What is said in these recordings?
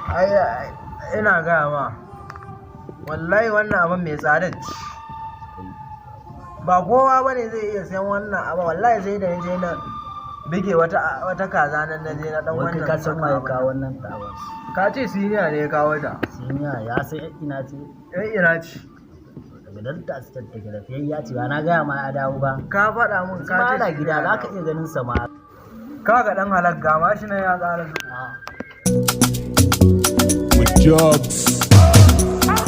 Ai ina gaya ma, wallahi wannan abin mai tsadar ce. Ba kowa ba ne zai iya sayan wannan abu. Wallahi sai da na je na bige wata kaza nan, na je na dan Wai wannan kai ka san waye abin. Kawo wannan tabar? Ka ce senior ne ya kawo ta. Senior ya san yan ina ce. Yan ina ce? Daga Delta State take, lafiyayya ce. Ba na gaya ma ya dawo ba? Ka faɗa mun, ka ma ce ana gida senior za ya ka dawo. iya ganin sa ma. Ka ga dan halak, ga ma shi nan ya ƙara zuwa. With jobs.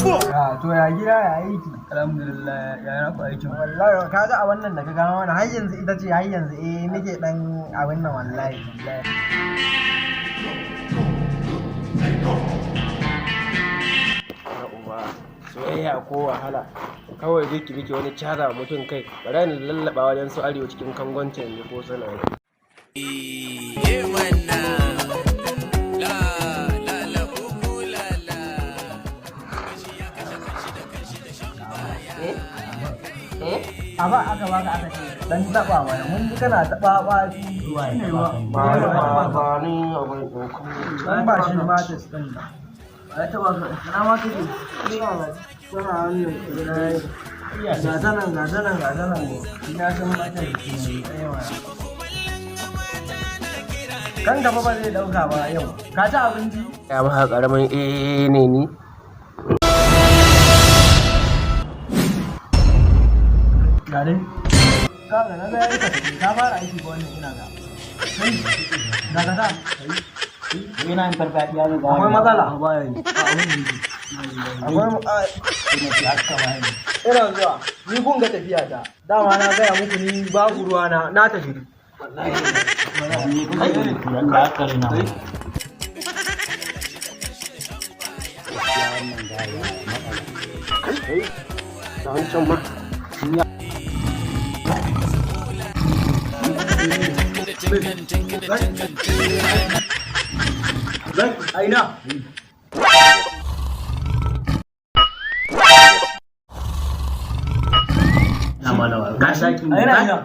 Ya to, ya gida, ya aiki? Alhamdulillah, ya na ku aikin? Wallahi ka ga a wannan da ka gano mana, har yanzu ita ce, har yanzu eh muke dan abin nan, wallahi wallahi. Na uba soyayya ko wahala, kawai dai ki rike wani caza wa mutum kai. Bari ni lallaba wajen su arewa cikin kangoncin yanzu ko suna yi. A ba aka baka, aka ce dan taba mana, mun ji kana taba ba Zuwa ya taba kai. Ba ba ba, ni abin ɗauko. Dan ba shi matis din ba. Ya taba ka? Ina ma kake? Ina tana wannan ina, ga ta nan, ga ta nan, ga ta nan. Ina san mata da ke yi. Kan gaba ba zai dauka ba. Yau ka ci abinci? Ya maka karamin eh ne ni. Ga dai ka ga na ga yayi ka tafi, ka fara aiki ba wannan. Ina ga kai ga ka sa. Ina yin farfadiya ne ga Akwai matsala. Baya yi. Akwai Ina ce haka ba ne. Ina zuwa ni, kun ga tafiya ta. Dama na gaya muku, ni babu ruwa na, na tafi. Kai da aka rina. Gaskiya wannan gaya matsala. Kai da wancan ma. Aina. Na mana wa. Ga zaki. Aina, aina.